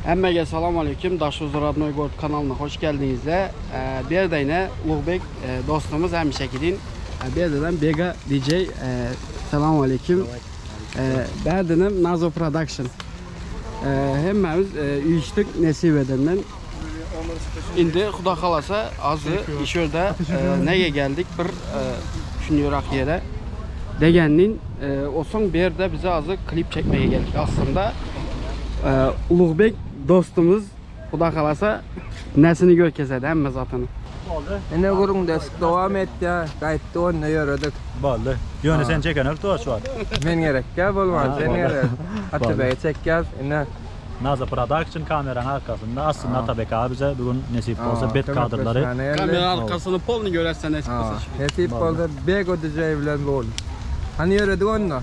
Hemmege salam aleyküm. Daşoguz Rodnoy Gorod kanalyna hoş geldiňizler. Bu ýerde ýene Ulugbek dostumyz hemişekidin. Bu ýerden Bega DJ. Salam aleyküm. Bärdenem Nazo Production. Hemmämiz üýşdük nesip edenden. Indi Huda halasa azy işörde nege geldik bir şunýurak ýere. Degennin osaň bu ýerde bize azy klip çekmege geldik aslynda. Ulugbek dostumyz Huda halasa nesini görkezedi hemme zatyny. Ine gürrüňdeşlik dowam etýär. Gaýtdy onda ýöredik. Boldy. Ýöne sen çekenok dost şu wagt. Men gerekkä bolman sen gerek. Atabegi çekýäs ine. Naza Production kameranyň arkasynda aslynda Atabek abi bize bu gün nesip bolsa bet kadrlary. Kamera arkasyny polny görersen nesip bolsa şu. Nesip bolsa Bego DJ bilen bol. Hany ýöredik onda.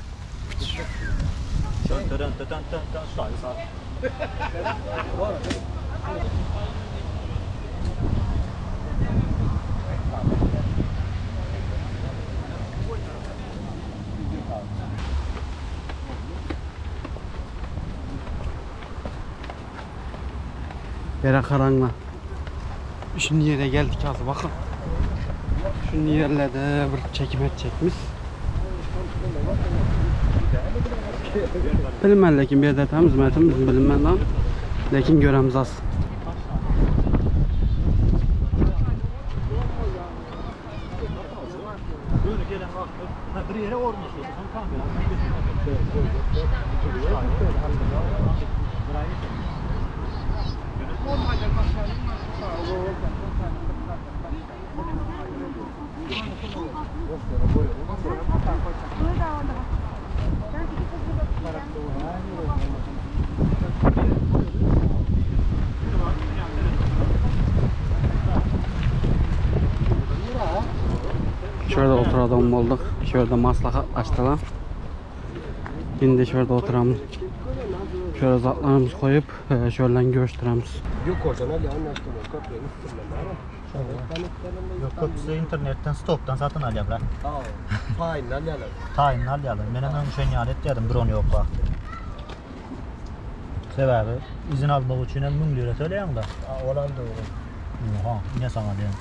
Bere garaňla. Şuny ýere geldik az bakın. Şuny ýerlerde bir çekim etjekmiz. Bilmän lekin bir ýerde tamiz mätimiz bilinmän lan. Lekin göremiz az. Şu ýerde oturadygym bolduk. Şu ýerde maslahatlaşdylar. Indi şu ýerde oturamyz. Şu ýere zatlarymyzy goýup, şu ýerden görüşdiremiz. Ýokardan alýan näştene köprüniň üstünden bar. Ýok, köpüsi internetden stokdan satyn alýarlar. Taýynly alýarlar. Taýynly alýarlar. Menem öň şeýle ýaly etýärdim dron ýok wagty. Sebäbi izin almak üçin hem 1000 lira töleýäň-de. Olam dogry. Oha, ine saňa diýen.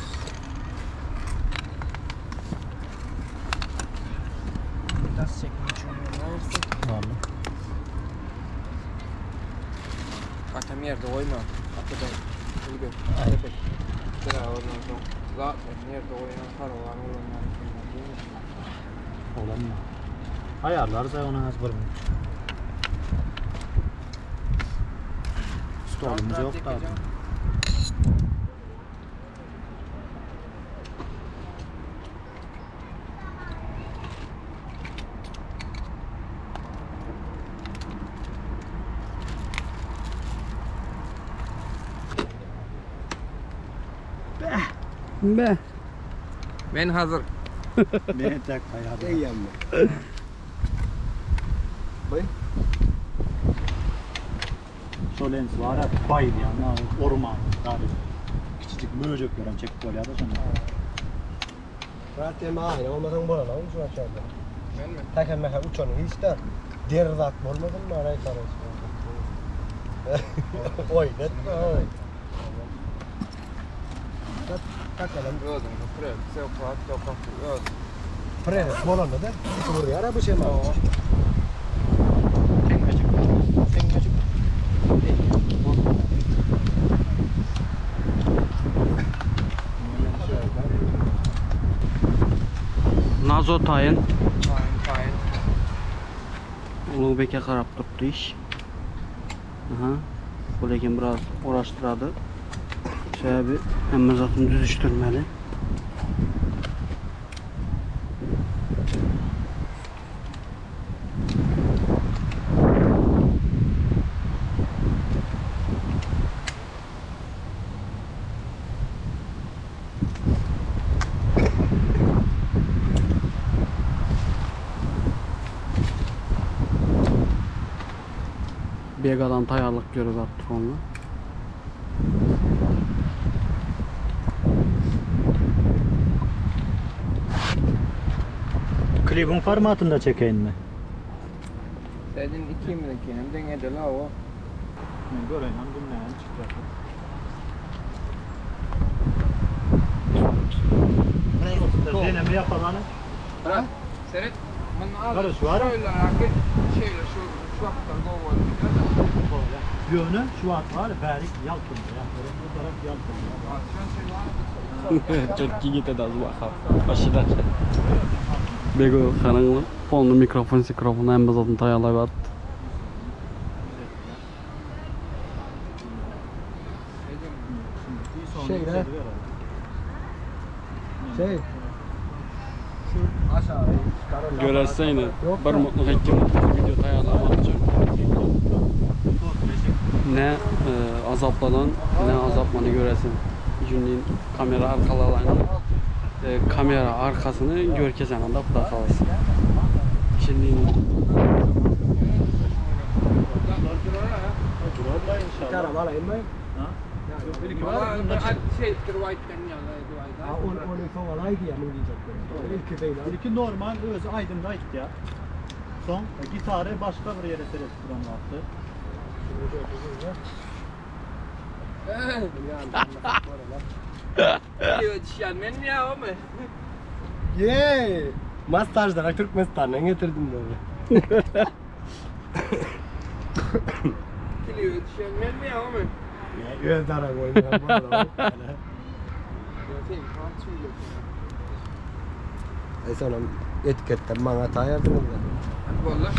Nasıl çekmek üçin Vallahi. Atam ýerde goýma. Atadan. Ulugbek. Atabek. Bir ondan soň zatlaryny ýerde goýýan karawan ulanýan Olanmy? Aýarlarys aý ony az bir minut. Stolumuz ýok da. Be. Men hazır. Men tek taýýar. Eýýämmi? Şo lens var ya bayılýan orman yani kiçijik möjeklerem çekip bolýar da şonda. Murat emme aýna bolmasaň bolanok şu aşağıda. Menmi? Täkem mähem uçany hiç de der zat bolmasyn mı aray saray. Oý, net oý. Takalım. Özüňi pürek, sewkat, sewkat, öz. Prene bolanda da vurýar bu şey mi? Teňňejik. Teňňejik. Nazo taýyn. Taýyn, taýyn. Ulugbek'e garap durupdy iş. Aha. Bu lekin biraz uğraşdyrady. Sebäbi hemme zatyny düzüşdirmeli. Begadan taýýarlyk görüp atdyk onda. Klibiň formatynda çekeýinmi? Senin ikimizinkinem deň edeli o. Men göreýin hem dinle. Deneme yapalım. Bırak. Seret. Bunu al. Karış var. Şöyle rakı. Şöyle şu şu hafta go Yönü şu an var berik yaltın ya. Bu taraf yaltın ya. Çok iyi gitedi az bakalım. Başıda. Bego kanalı. Polny mikrofon, mikrofon hem zaten tayarlayıp attı. Şey ne? Şey. Şu aşağı çıkarın. Görelsene. Yok Bir da. mutlaka iki mutlaka video tayarlamak için. Ne e, azaplanan ne azapmanı göresin. Cümleyin kamera arkalarını e, kamera arkasını görkesen anda Xuda xalasın. Şimdi Gitar alayım mı? Şey, Dwight'ten yana Ha, Dwight. onu onu son alaydı ya bunu diyecektim. İlk değil abi. İlki normal özü aydın right ya. Son gitarı başka bir yere seret kuran attı. Men ya o mu? Yey! Masajdan Türkmenistan'dan getirdim böyle. Kiliyor düşen men mi ya o mu? Öz dara koymuyor. bu arada. Sen kan tüylü. E sonra etiketten bana tayardın da. Vallahi.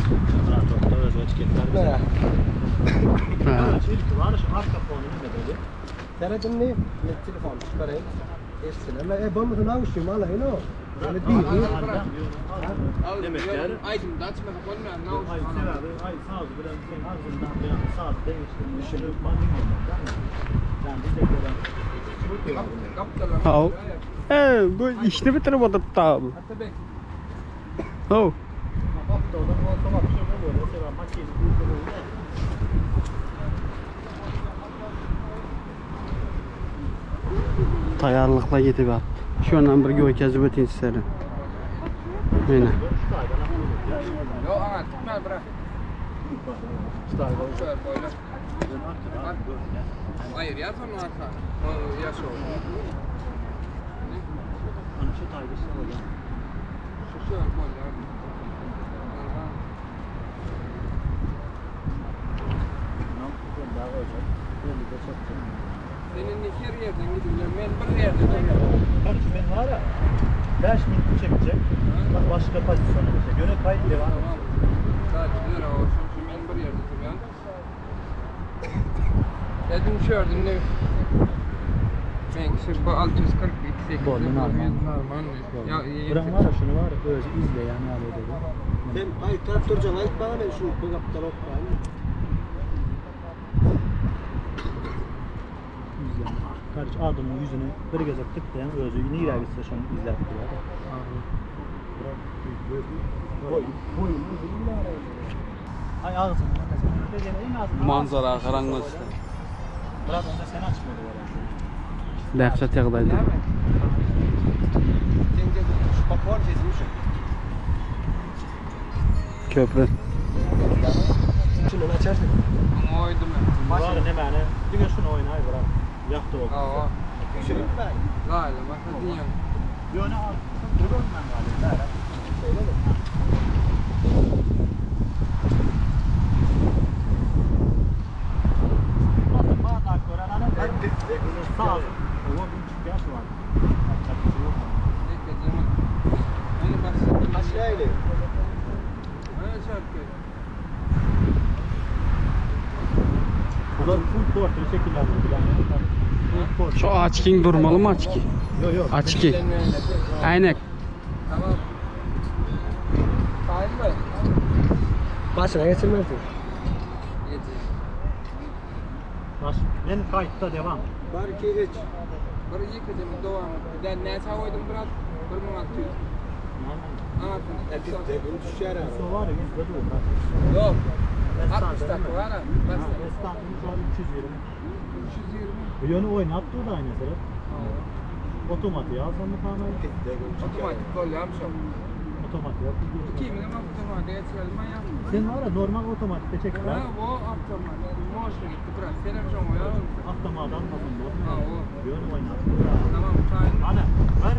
Rahat özü etiketler. Ne? Ha. İlki var şu arka fonunu da böyle. Seyredin ne? Ne telefon çıkarayım. Eşsin. E ben bunu ne uçayım alayım o. Öyle değil. Al, Demek yani. Aydın da açmadık olmayan ne olsun? Ay sebebi ay sağ ol biraz sen ağzından bir an sağ değiştirmiş. Düşünüp bandın Yani bir tek olan Hav. E, bu işini bitirip oturttu abi. Atabek. Hav. Hafta olan olsa bak şöyle böyle mesela makine böyle. Tayarlıkla getip attı. Şu andan bir görkezip ötün sizlere. Mene. Yo ana tutma bırak. Şöyle böyle. Hayır yaz onu arka. O yaş o. Hani şu taygısı var. Şu şöyle böyle. Aha. Daha olacak. Belli de çok. Senin her yerden gidiyor. Ben bir yerden gidiyorum. Kardeşim ben var ya 5 minut çekecek. Bak başka pozisyona geçecek. Yöne kayıt devam Tamam. Sadece lira olsun. Çünkü ben bir yerde duruyorum. Dedim şördüm ne? Ben kişi bu 642 Bollu normal. Normal. Ya iyi. Buran var ya şunu var ya özü izle yani öyle dedi. Ben ay traktörcan ayıp bana ben şu bu kaptan okuyayım. İzle. Kardeş adamın yüzünü bir gezek tıklayan özü yine ileri gitse şunu izler diyor. Boy, boy, Ay ağzını mesela. Manzara karanlık işte. Bırak onda sen açmadı var. Dehşet yağdaydı. Şu papağan sesini şu. Köprü. Şunu açarsın. Onu oydum ben. Var ne mane? Bir gün şunu oynay bırak. Yaktı o. Aa. Şunu ver. La la bak hadi yan. Yöne al. Durun ben galiba. Şöyle mi? Bakın bana da gören ana. Sağ ol. O gün çıkıyor şu an. Yapacak bir şey yok. Bekle canım. Onu bas. Aşağı inelim. Ha şarkı. Bunlar full portre şekiller bu. Full portre. Şu açkin durmalı mı açki? Yok yok. Açki. Aynen. Tamam. Sahil mi? Başına geçirmezsin. Getir. Baş, ben kayıtta devam. Var iki üç. Bir yıkacağım devam et. Ben ne koydum biraz? 1600. Anlattım. Düşer abi. Su var ya yüzde dur. Yok. 60 dakika var ha. Bas. Esnafın şu an 320. 320. Yönü oynattı da aynı sıra. Otomatik alsam mı tamam? Otomatik gol yapmışım. Otomat ýok. Ikimiz hem awtomata geçirelim aýa. Sen var ya normal otomatikte çek. Ha, o avtomat. Moşna gitti bırak. Sen hem şoňa ýa. Avtomat almasın bu. Ha, o. Yönü oynat. Tamam, tayin. Ana, bir,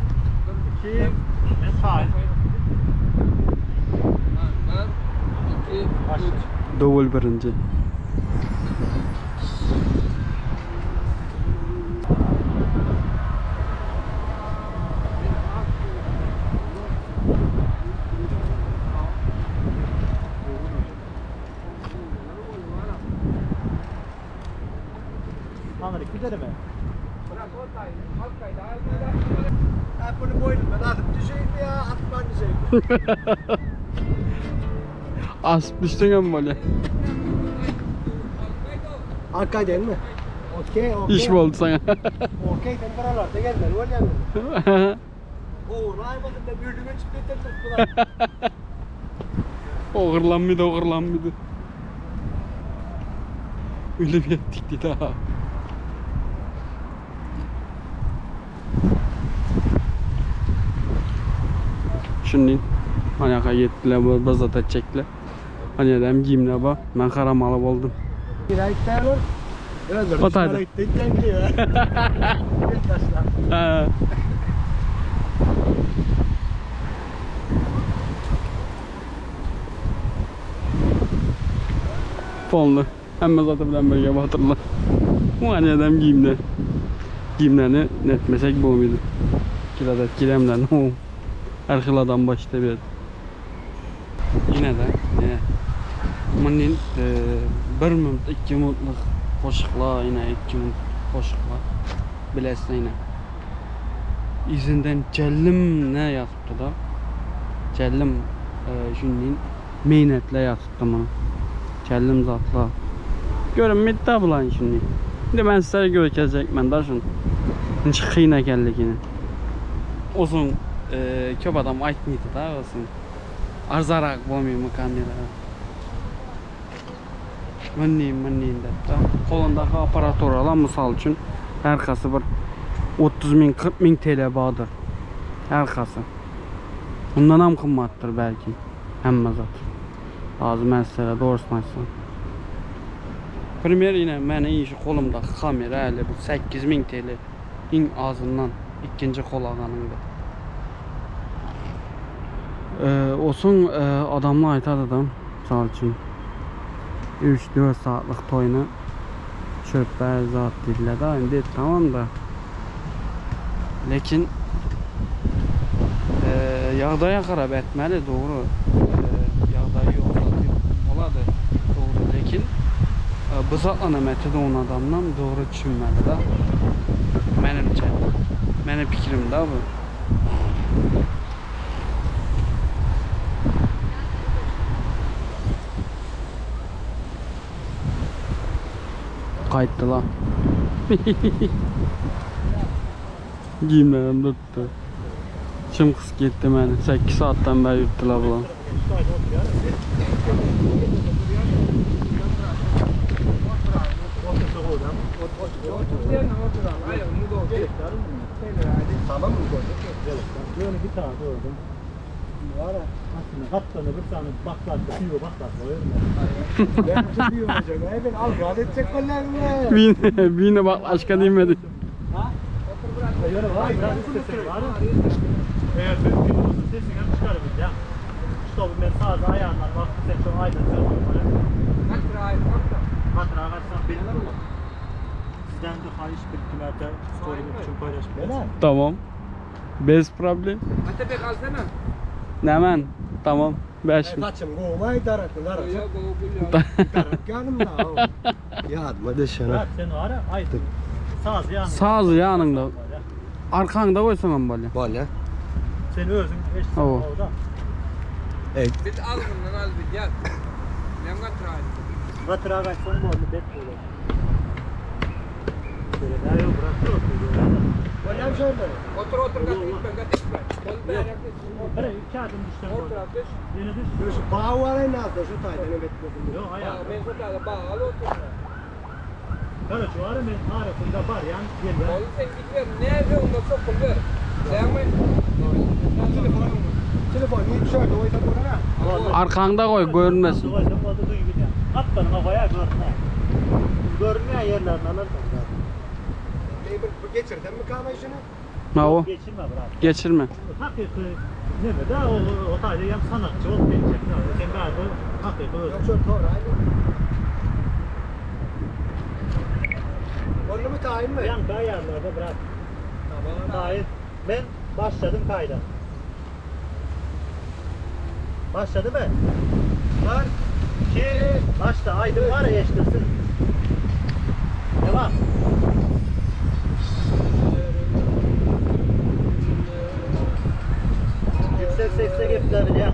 iki, ben sahil. Bir, iki, Başla. üç. Dowul birinji. Anladık gidelim mi? Bırak o tayin. Halk kaydı. Ha bunu boynumdan atıp düşeyim ya, atman düşeyim. Asyp düşdüňem bolýa. Arka değil mi? Okey, okey. Iş boldy sana. Okey, sen buralarda gelme, ne oluyor? Oo, raymadım da bürlüğe çıktı getirdik bular. Ogurlanmydy, ogurlanmydy. Ölüm ýetdik diýdi ha. Şimdi hani yetdiler bu bazata çektiler. Hani adam giyimler ba. Ben karamalı oldum. Giraytlar. Evet, O tayda. Ha. Fonlu. Hemme zaten bilen bölge batırlar. Bu hani adam giyimler. Giyimlerini netmesek bu muydu? Kiladet gilemler. No. Her xil adam başta bir. Yine de yine. Bunun e, bir minut, 2 minutluk qoşuqlar, yine 2 minut qoşuqlar. Biləsən yine. İzinden cəllim ne yazıptı da? Cəllim e, şunun meynetle yazıptı bunu. Cəllim zatla. Görün middə bulan şimdi. Şimdi ben sizlere görkezecek ben da şunu. Hiç xiyna ekanligini. Olsun e, köp adam aytmaydı da olsun. Arzarak bolmaymy kamera. Mınni mınni dep da. Kolundaki aparaturalar misal üçün arkası bir 30 min 40 min TL badır. Arkası. Bundan ham qimmatdir belki. Hemme zat. Lazım mən sizlere doğrusunu aytsam. Premier yine mənim işi kolumdaki kamera elə bu 8000 TL. İn azından ikinci kol ağanında. Ee, olsun e, adamlar aytadı adam misal üçün 3-4 saatlik toyunu çöpler zat dediler da indi tamam da lekin e, ýagdaýa garap etmeli dogry. E, ýagdaýy ýok zat ýok bolady dogry lekin e, bu zatlanam etedi on adamdan dogry düşünmeli da. Menimçe. Menim fikrim da bu. Kayıttı lan. Giyimlerim tuttu. Çim kıs gitti beni. 8 saatten beri yuttular bulan. Tamam mı koyduk? Böyle bir tane gördüm. Var ha. Aslında kaptanı bir tane baklattı, piyo baklattı. Öyle mi? Ben bir şey olacak. Ay ben al gaz edecek kollarını. Bine, bine bak başka demedi. Yöre var, biraz istesin var. Eğer mümkün olursa sesini hem çıkarabilir. İşte bu ben sadece ayağından baktı sen çok aydın söylüyorum. Hatıra kaçsan bilinir mi? Sizden de hariç bir kimerde story'mi için paylaşmayacağım. Tamam. Bez problem. Atabek alsana. Hemen. Tamam. 5 min. Kaçım kovmay darak darak. Yok, o gülüyor. Darak yanımda. Yadıma düşen ha. Bırak sen o ara aydın. Saz yani. Saz yanında. Arkanda koysan am böyle. Böyle. Sen özün eşsin Oo. orada. Evet. Biz al bundan al bir gel. Ben katıra Hatıra kaçsan bu arada bet olur. Şöyle daha yok bıraktı oturuyor. Böyle şöyle. Otur otur kat gitme kat gitme. Kol be ayak Böyle iki adım düşten Otur atış. Yine düş. Şu bağ var en az da şu taydan evet. Yok ayağı. Ben şurada bağlı otur. Kara şu ara ben arasında var yan gel Oğlum sen git ver. Nerede onda çok pul ver. Sen mi? Telefonu. Telefon içerde goýsa bolar ha. Arkaňda goý görünmesin. Goýsaň boldy duýup gidýär. Gapdalyňa goýa görünme. Görünmeýän ýerlerini alarsyň. Bir bir geçirdem mi kamay şunu? Hawa. Geçirme brat. Geçirme. Hakyky neme de o o taýda hem sanatçy bolup geçjek. Sen bärde hakyky öz. Yok şöyle doğru aynı. Boldy mu taýyn mı? Ýaňky aýarlarda brat. Tamam. Taýyn. Men başladım kayda. Başladı mı? 1 2 başla. Aydın var ya eşittirsin. Devam. Yüksek sesle gepler ya.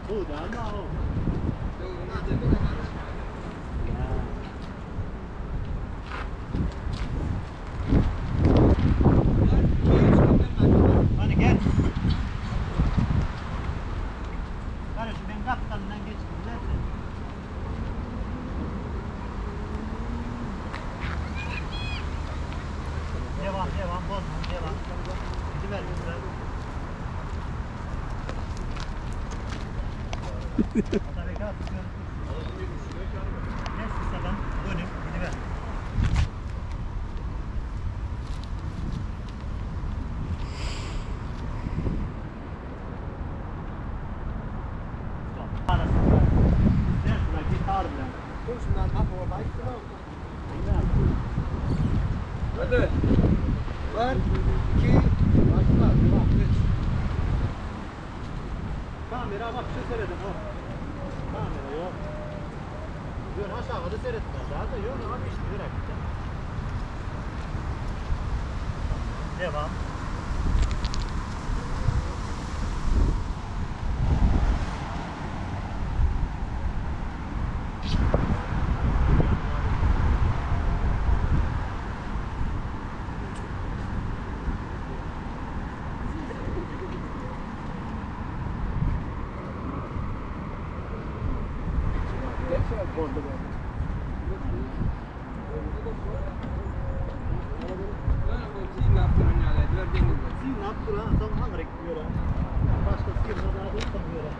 Bu da ama o. Hadi gel. Kardeşim ben kaptanından geçtim. Nerede? Devam devam bozma devam. Gidiver gidiver. Atabek abi, Ne sısadan dönüp gidiver. Arasında. Sen şuna gitar bile. Şundan tap orada Hadi. 1 2 başla. Devam. 3 Kamera bak şu seyredin o. Kamera yok. Yön aşağıda seyretmez. Daha da yön abi işte yürek. Devam. Başka firma daha da tanımıyorum.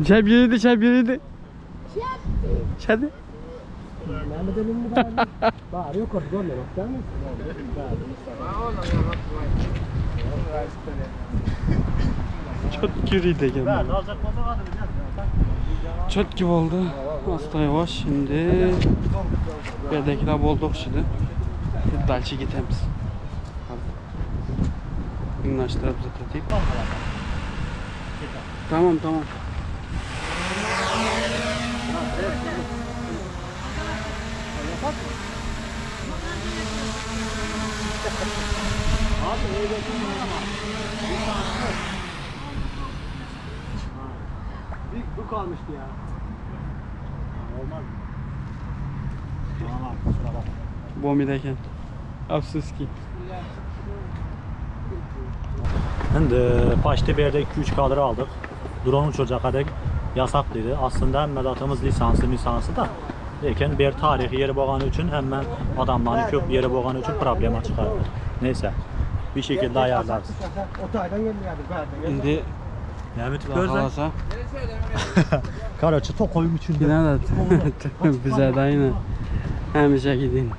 Çep yedi, çep yedi. Çep. Mehmet Ali'nin bir bari. Bari yukarı görmüyor. Bak mi? Çok gürüydü Ben geldi. alacak olsa vardı biliyor Çok gibi oldu. Hasta yavaş şimdi. Yerdekiler bulduk şimdi. Dalçı gitemiz. Günlaştırıp zaten. Tamam tamam. Abi öyle değil ama. Bir saat yok. Bir bu kalmıştı ya. Olmaz mı? Tamam abi kusura bakma. Bomideken. Afsuski. Şimdi Paşti bir yerde 2-3 kadro aldık. Drone uçuracak kadar yasaklıydı. Aslında hem zatımız lisansı lisansı da. Lekin bir tarihi yeri bolğanı üçün hemen adamların köp yeri bolğanı üçün problema çıxardı. Neyse bir şekilde ayarlarız. Otaydan geldi yani. Berden geldi. Şimdi Mehmet gözle. kalasa. Karaçı tokoyum içinde. Yine de bize de aynı. Hemişe gidin.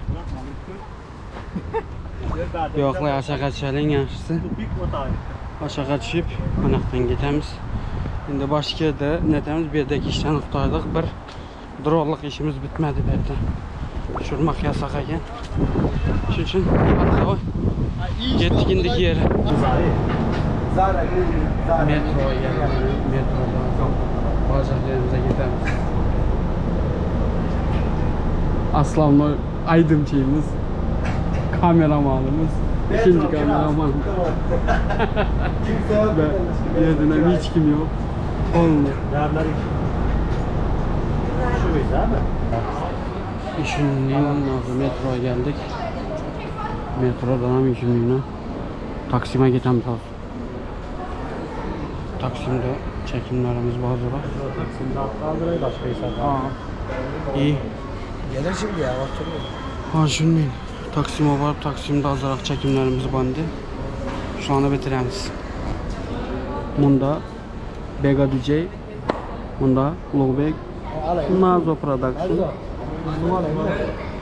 Yo'qlar aşağı düşelim yaxşısı. Tupik otay. Aşağı düşüp anaqdan ketamiz. Indi başga ýerde nedemiz bir ýerdeki işden gutaýdyk. Bir dronlyk işimiz bitmedi bu ýerde. Uçurmak ýasak eken. Şunuň üçin arkawa ýetdik indiki ýere. Metroya geldik. Metrodan soň barjak ýerimize ýetemiz. Aslanly aýdymçymyz, kameramanymyz, ikinji kameraman. Ýerden hiç kim ýok. Olny. Işinliğin metroya geldik. Metrodan hem işinliğine. Taksim'e gidem tas. Taksim'de çekimlerimiz bazı var. Taksim'de kaldırayı başka hesap. Aa, iyi. Gelir şimdi ya oturuyor. Ha şimdi Taksim'e varıp Taksim'de azaraq çekimlerimiz bandı. Şu anda bitiremiz. Bunda Bega DJ, bunda Ulugbek, Nazo Production.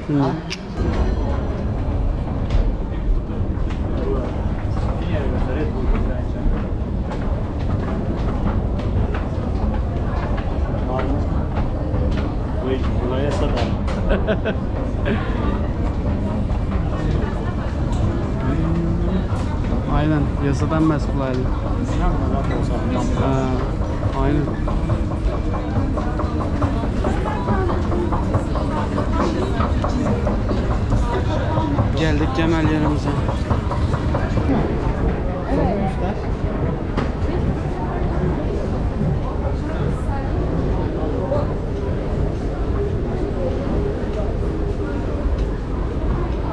Hmm. Aynen, yasadan məsul aynen. Ha, aynen. Geldik Cemal yerimize.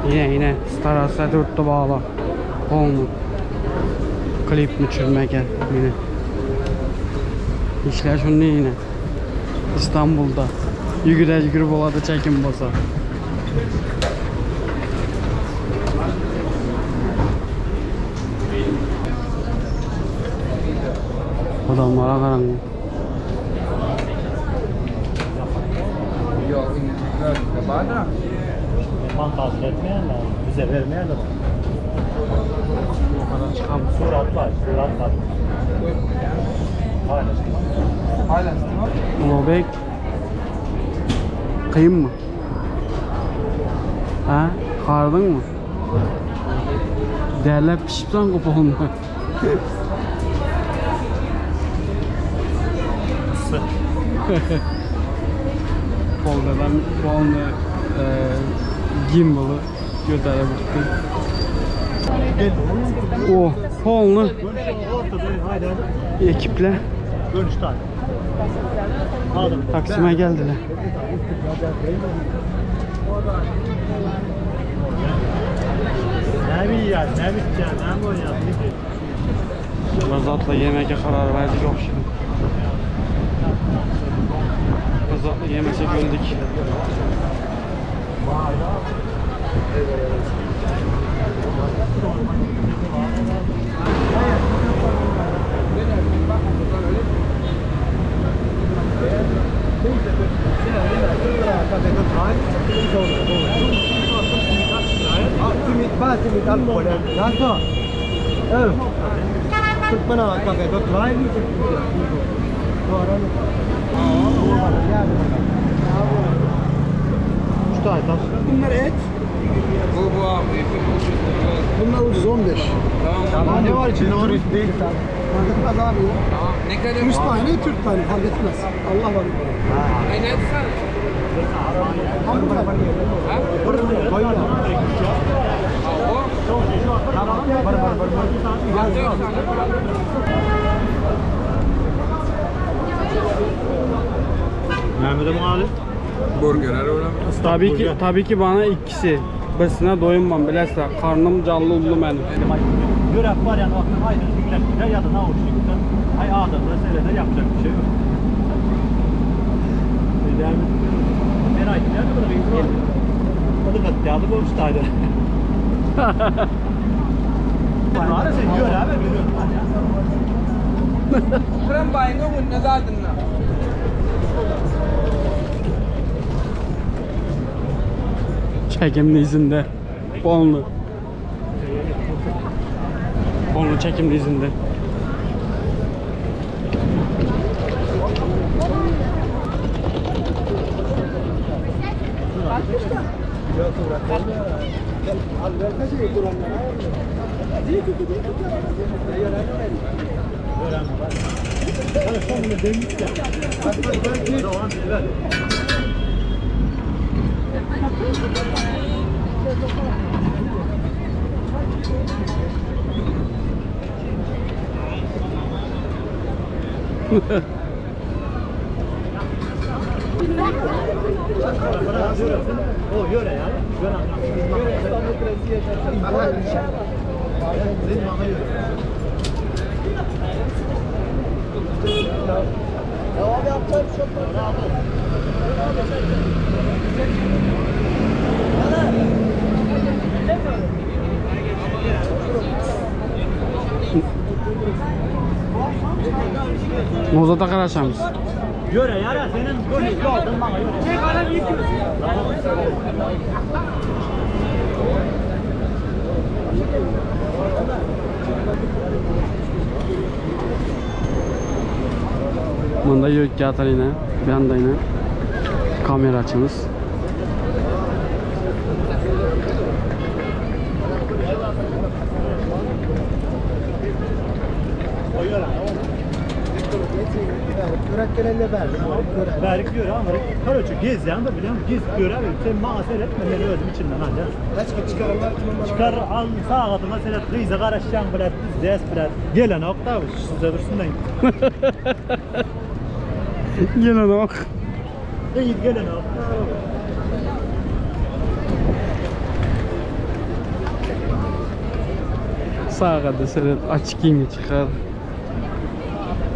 Yine yine Star dörtte bağlı. Olmu. Klip mi çürmeken yine. İşler şunu yine. İstanbul'da. Yügüre yügürü boladı çekim bolsa. Adamlara garaň. Yok, indi bana. Mehman kabul etmeyenler, bize vermeyenler. O kadar çıkan Surat var, surat var. Paylaştım. Paylaştım. Ulug'bek kıyın mı? Ha? Kardın mı? Derler pişip lan kopağını. Isı. Poldadan polny e, gimbaly götärip gitdi. O polny ekiple Dönüş tane. Aldım. Taksim'e geldiler. Ne bileyim, ne biteceğim, ne mi oynayalım? Lazatla yemeğe karar verdik okşadım. Lazatla yemesek öldük. Bunlar et. Bu bu abi. Bu ucuz. Bunlar ucuz 15. Tamam. Ne var içinde? Turist değil. Fark etmez abi ya. Tamam. Ne kadar? 100 tane Türk tane fark etmez. Allah var. Ne ne sen? Hamburger. Mehmet'im abi. Burger öyle mi? Tabii ki tabii ki bana ikisi. Birisine doyunmam bilersen. Karnım canlı ullu benim. Görev var yani bakın haydi güler gider ya da ne olmuş gider. Hay adamda seyreder yapacak bir şey yok. Merak etme ne kadar iyi. O da katliamı olmuştu Var sen gör abi görüyorum. Fren bayını önüne daldın lan. Çekimli izinde. Bonlu. Bonlu çekimli izinde. Nozata garaşamyz. Ýöre ýara seniň göni ýoldan maňa ýöre. Munda ýörük ýatar ine, bir ýanda ine kameraçymyz. Bärik ýöre ama karoçe gezýän de bilýän gezip ýöre sen maňa seretme men özüm içimden alýan. Çykar al sagadyňa seret gyza garaşýaň bilet bizdes bilet gelenok da size dursun Gelenok. Gyz gelenok. Sagada seret açkiňi çykar.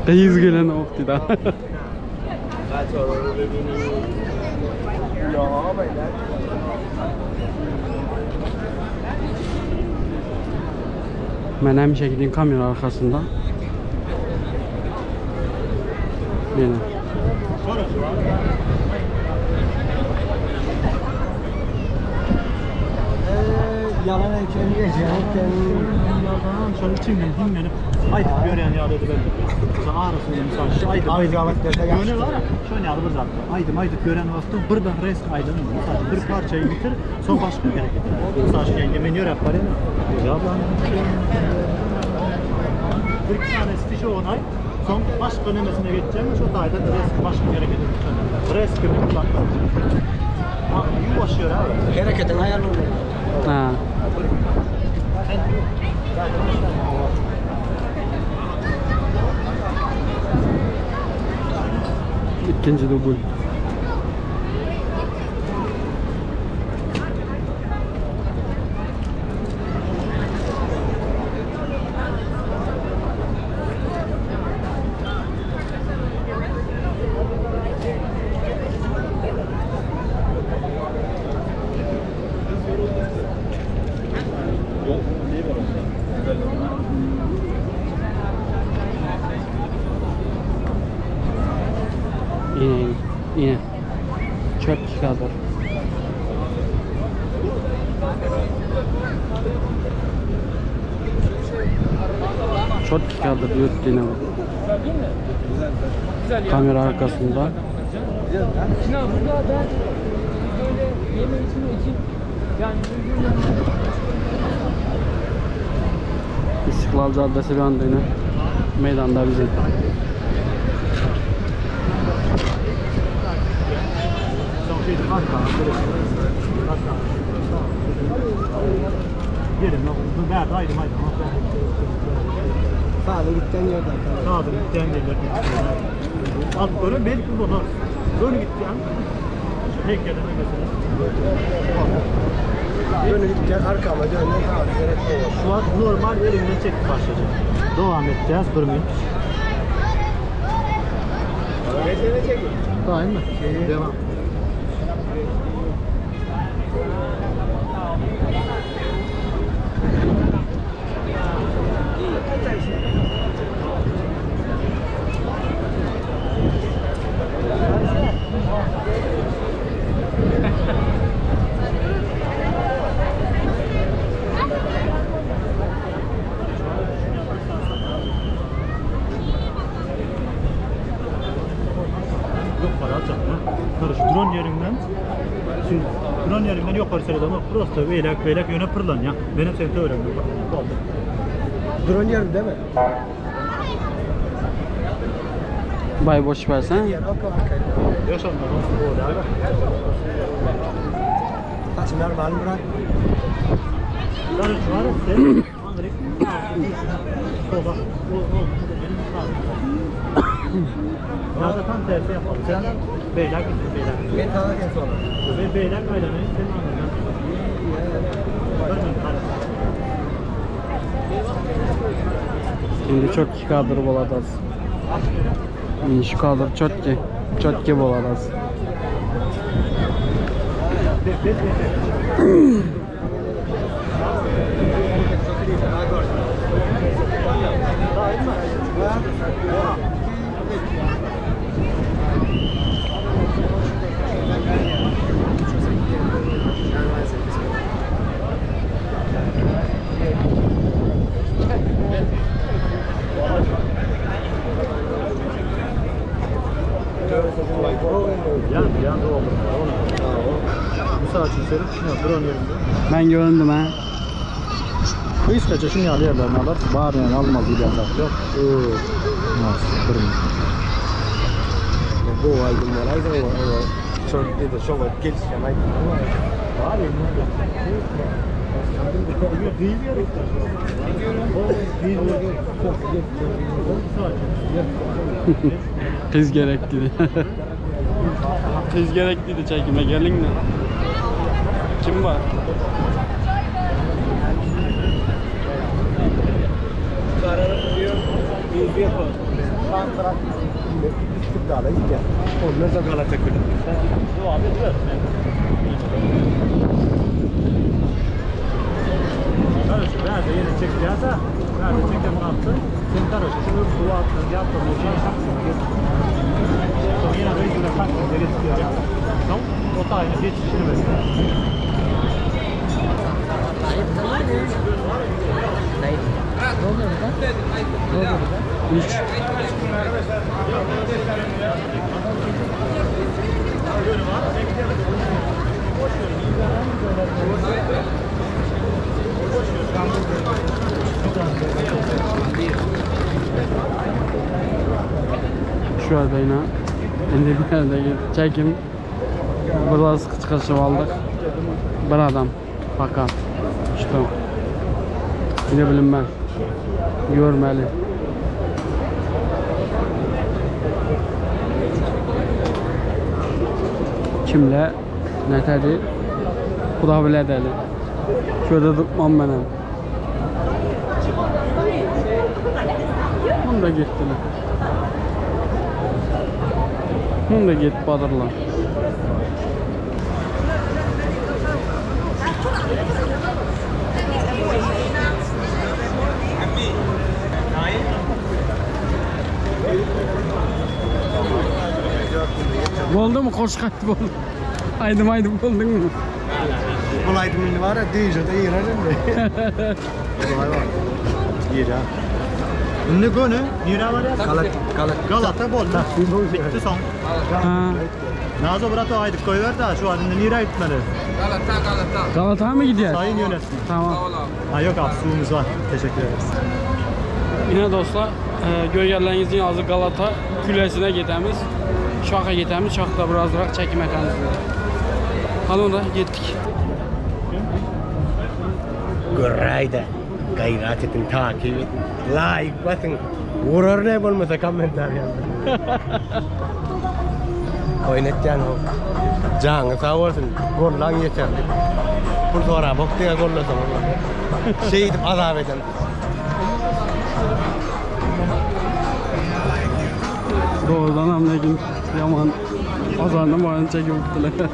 Gyz gelenok diýdi. Men hemişe gidin kamera arkasynda. Ýene. Yalan ekeni geçerken Yalan şöyle içinden dinlenip aýdyp ýörýän ýaly edip Sen arasynda misal şu aýdyp Aýdyp dese ýagşy. Ýöne var şöyle ýaly bir zat. Aýdym aýdyp ýören wagtda birden resk aýdym. Misal bir parçayı bitir, soň başga bir hereket. Misal şu ýenge men ýörep barýan. Ya lan. Bir iki tane stişi onay. Soň başga nemesine geçeceğim. Şu taýda resk başga hereket edip. Resk gibi kullanmak. Ha, yuvaş ýör abi. Hareketin ayarlı olur. Ha. İkinci dubl. Yine yine. Yine. Çöp çıkardı. Çok çıkardı yurt yine bu. Kamera arkasında. Sinan burada ben böyle yeme içme için yani İstiklal Caddesi bir anda yine. Meydanda bizim. Soň şey arka. Gelin, bu bärde aýdym aýdym. Sağda gitten yerden. Sağda gitýän gelir. Al göre belki bolar. Böyle gitýän. Heykele mesela. Böyle gitten arkama döndüm. Sağda gerek yok. Şu an normal elimden çekip başlayacak. Devam edeceğiz bir minut. Nesene çekin. Tamam mı? Devam. Yok para alacak mı? Karış ýokary seredemok, prosta beýläk beýläk ýöne pyrlanýar. Menem seň töweregiňde pyrlanýan. Boldy. Duran ýerim deme. Bay boş versen. Ýok şonda bolýar. Saçym normalny bırak. Garış var sen Andrek. Sola. O o benim sağım. Ya da tam tersi yapalım. Sen beyler gitsin beyler. Men sana sen sonra. Ve beyler aylanayım senin anlayacağın. Görmedim kardeşim. Şimdi çok ki kadro boladas. Şu kadro çok ki. Çok ki boladas. Yan yan da oldu. Bu saat için serip şunu drone yerinde. Ben göründüm ha. Kıskaça şunu yalı yerlerini alır. Bar yani almaz gibi yasak yok. Nasıl? Durma. Bu aydım var aydım var. Şol dedi şol gelişen aydım. Var ya. Değil ya. Değil Kız gerekliydi. Kız gerekliydi çekime gelin de. Kim var? İstiklala gideceğiz. Onlar da Galata Kulübü. Bu abi dur. Kardeşim ben de yine çekeceğiz ha. Ben de çekem attı. Sen kardeşim şunu bu attı, yaptı, bu şey şaksın. Sonra yine de yüzüne taksın, geri tutuyor. Tamam, o da aynı geçişini veriyor. Hiç. Şu anda yine indi bir yerdeki çekim biraz kıçkırışıp aldık. Bir adam bakan işte ne bileyim ben görmeli. Kimle ne dedi? Xuda bilə dəli. Şurada tutmam benim. Bunu da getdilər. Bunu da get badırlar. Boldu mu? Koş kaçtı boldu. Aydım aydım boldun mu? Bu aydın var ya deyince de iğrenim de. Yira. Şimdi gönü, Yira var ya. Galat Galat. Galata bol. Bitti son. Ha. Nazo bırak o aydık koyuver da şu adını Nira gitmeli. Galata Galata. Galata mı gidiyor? Sayın yönetmen. Tamam. Sağ ol abi. Ha yok abi suyumuz var. Teşekkür ederiz. Yine dostlar, e, görgənlərinizin azı Galata küləsinə gedəmiz. Şaxa gedəmiz, şaxda birazraq çəkim etəmiz. Hadi onda getdik. Göreyde. Gayret edin, takip edin. Like basın. Vurur ne olmasa komentler yazın. Oynatacağın o. Canı sağ olsun. Gollan yeterli. Pul sonra bok diye gollasam. Şey edip azap eden. Doğrudan hem lekin yaman azarını barını çekip gittiler.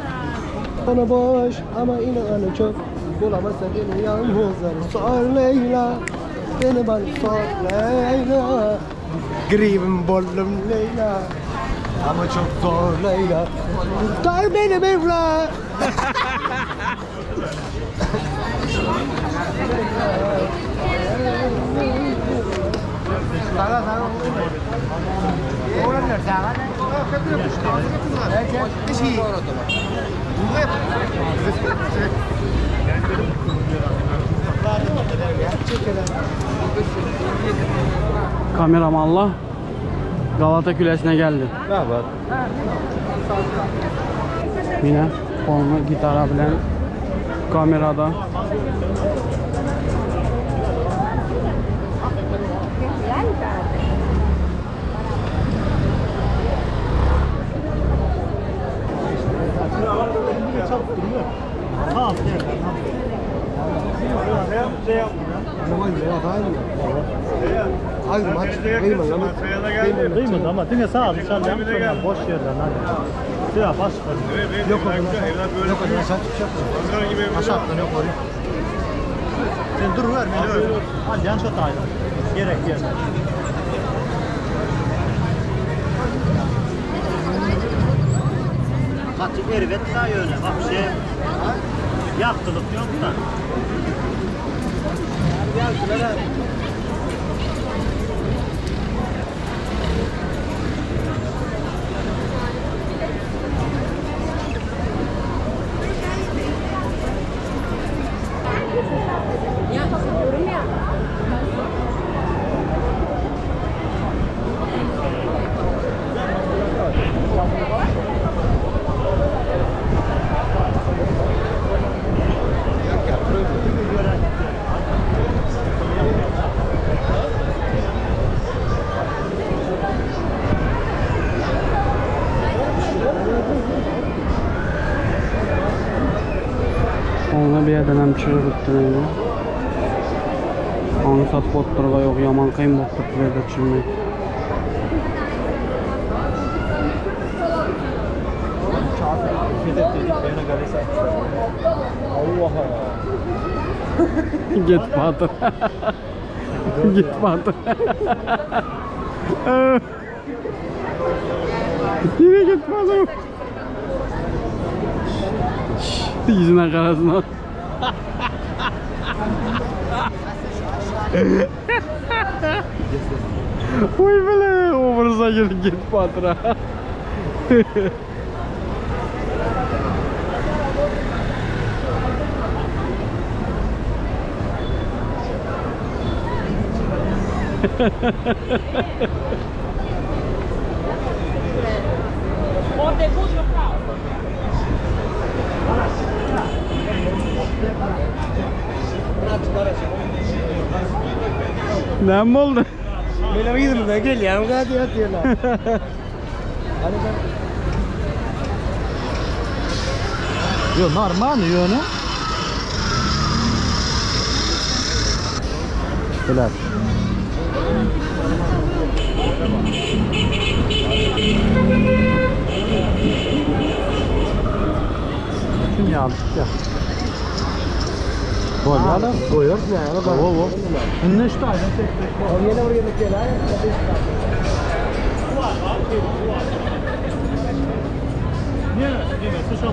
Bana boş ama inanı çok. Bulamazsa beni yalnızlar. Sor Leyla. Beni bana sor Leyla. Gribim bollum Leyla. Ama çok zor Leyla. Kurtar beni Mevla. Sana sana. Kameramanla Galata Kulesi'ne geldi. Merhaba. Yine kolunu gitara bilen kamerada. Kıymadı ama diňe sağ çalýan boş yerden hadi. Sıra başka. Yok o zaman. Yok o zaman sen çıkacak mısın? Aşağı yok oraya. Sen dur ver beni. Hadi yan şot ayrı. Gerek yerine. Katı erbet daha öyle. Bak şey. Yaktılık yok da. Onu bir yerden hem çürüttü neydi? Onu satıp otturga yok yaman kıyım boktuk bir yerde çürümek. Git Bahadır. Git Bahadır. Yine git Bahadır. Yüzüne karasına. Uy bile, obraza gir git Bahadır'a. Ne mi oldu? Benim yüzümden gel ya. Hadi hadi ya. Yo normal yönü. Biler. Şunu aldık ya. Bolýar da, goýar. O, o. Indi şu taýdan çekdik. Yine buraya da gel. Niye? Niye? Şu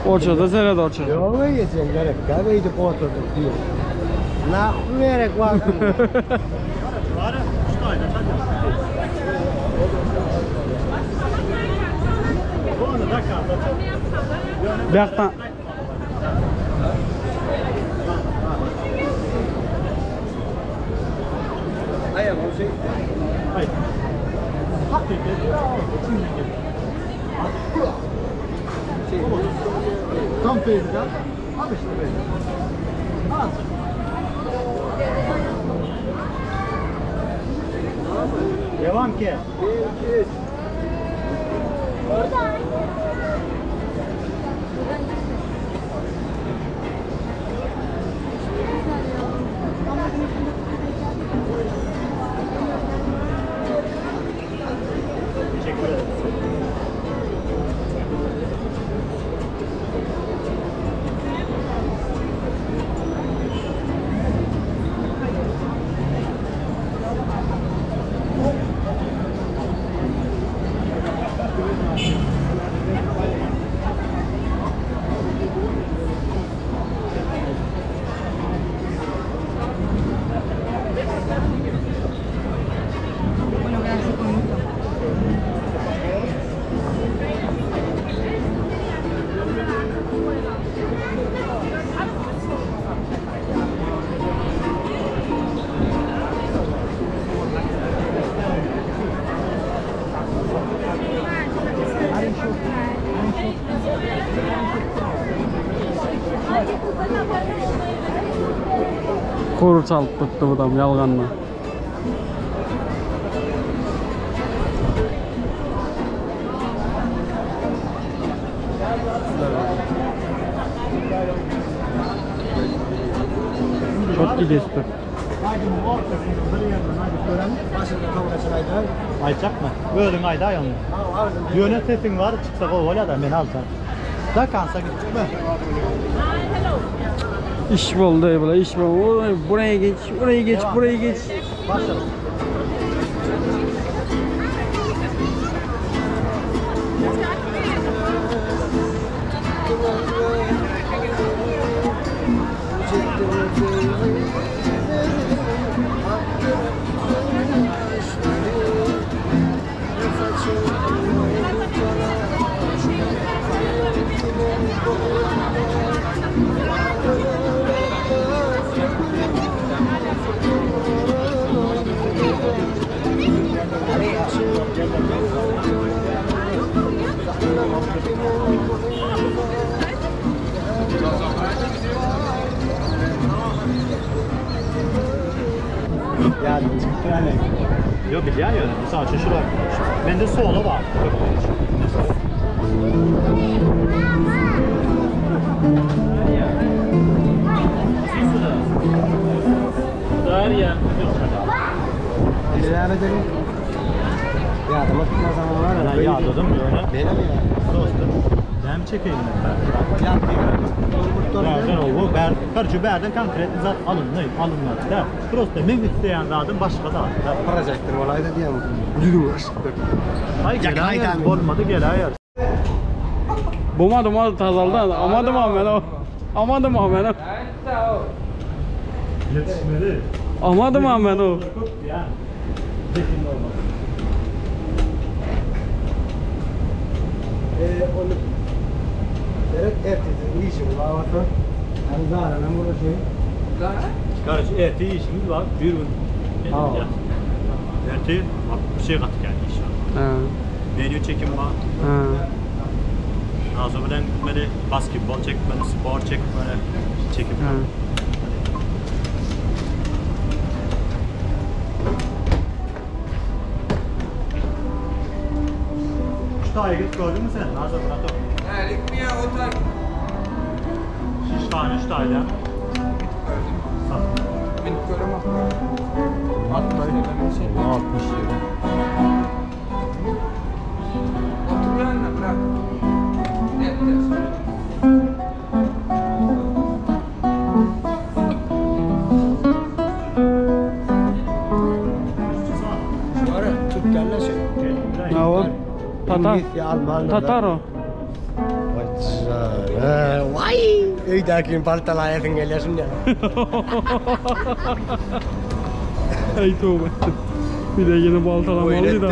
Orçada seyret orçada. Yok geçen gerek. Kahveyi de oturduk diyor. Ne gerek var? Var. Şu taýdan Onu da kaldı. Biyaktan Ay. Tam teyze. Abi işte böyle. Azıcık. Devam ki. Teşekkür ederim. Kuru çalyp tutdy budam ýalgandan. Çok gidesti. Aýtjakmy? Özüň aýdaý ony. Ýöne sesiň bar, çyksa gowy bolýar-da, men aljak. Da kansa gitjekmi? Iş boldy bula iş boldy. Buraya geç, buraya geç, buraya geç. Başla. Ýa çykyp ýaly. Ýok bilýän ýöne. Mysal üçin şular. Mende solo bar. Darya. Näme dedim? Ýadyma tutmasam var. Ben ýadadym ýöne. Benim ya. Dostum. Näme çekeýin ben? Ýa Berden o bu ber, karçı berden konkret zat alındy, alynmady da. Prosta men isleýän zadym başga zat. Projektor bolaydı diýen. Ýüzüň ışıkdy. Ay geläýer, bolmady geläýer. Bolmady mady tazaldan. Amadym men o. Amadym men o. Ýetişmeli. Amadym men o. Köp ýa. Zehin olmaz. Onu Evet, ertesi işim var olsa. Yani zaten burada şey. Kardeş erti işimiz var. Bir gün. Ha. Erti bak bir şey kattık yani inşallah. Ha. Menü çekim var. Ha. Nazo bilen gitmeli, basketbol çekmeli, spor çekmeli, çekim. Ha. Şu tane git gördün mü sen? Nazo bırak. Erlik ya o tarz. Şiş tane, üç tane. Sat. Ben göremem. 60 lira şey. 60 lira. Otur yanına bırak. Evet, evet. Var Türk gelme şey. Ne o? Tatar. İngiliz ya Alman. Tatar o. Vay. Öydäkin paltalaýasyň gelýärsin ya. Ay tövbe. Bir de yine baltalamalıydı da.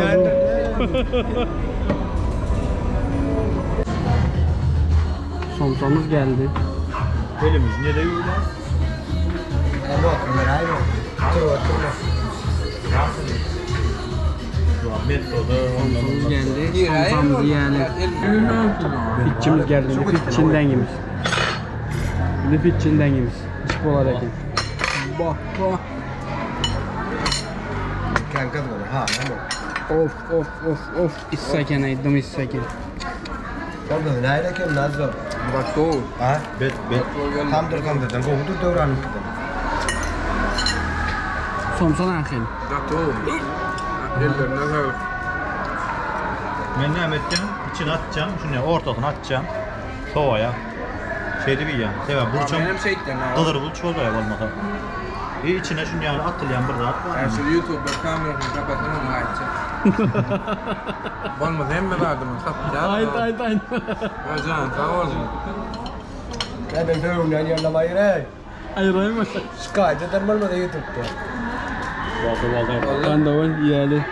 Somsamız geldi. Elimiz nereye öyle? Ama oturma hayır. Otur oturma. Somsamız geldi. Somsamızı yiyelim. Fitçimiz geldi. Şimdi fitçinden yemiş. Şimdi fitçinden yemiş. İç bolar eken. Bak bak. Kanka böyle ha ama. Of of of of. İssaken aydım issaken. Sen de näre ken Nazo? Bak doğru. Ha? Bet bet. Tam dur tam dur. Goňdur döwran. Somsa nähili? Bak doğru. Ellerine sağlık. Men näme etdim? İçine atacağım. Şunu ortasına atacağım. Sovaya. Şeydi bir yani. Sebep burçum. Benim şeyden ha. Kızır burç oldu ya olmasa. E içine şunu yani atılyan bir zat var. Ben şu YouTube'da kamerasını kapatın onu açacağım. Olmaz hemme vardı mı? Satacağız. Ayt ayt ayt. Hocam sağ olsun. Ya ben döwran ýerle Ayırayım mı? Şikayet eder bolmady YouTube'da. Valda valda. Ben de var yiyeli.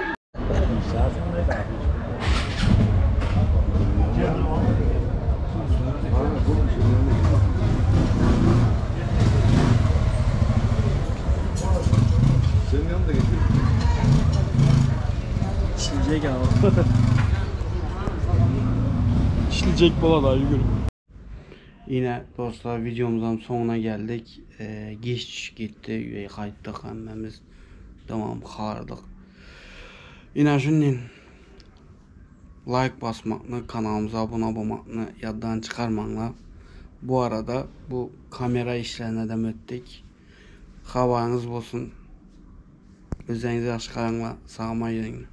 Çilecek abi. Çilecek bola da yürü. Yine dostlar videomuzun sonuna geldik. Ee, geç gitti. Üye kayıttık hemmemiz. Tamam hardık. Yine şunun like basmakını, kanalımıza abone olmakını yaddan çıkarmanla. Bu arada bu kamera işlerine de öttik. Havanız olsun. Özlerinize yaxşı qaranglar. Sağ olun.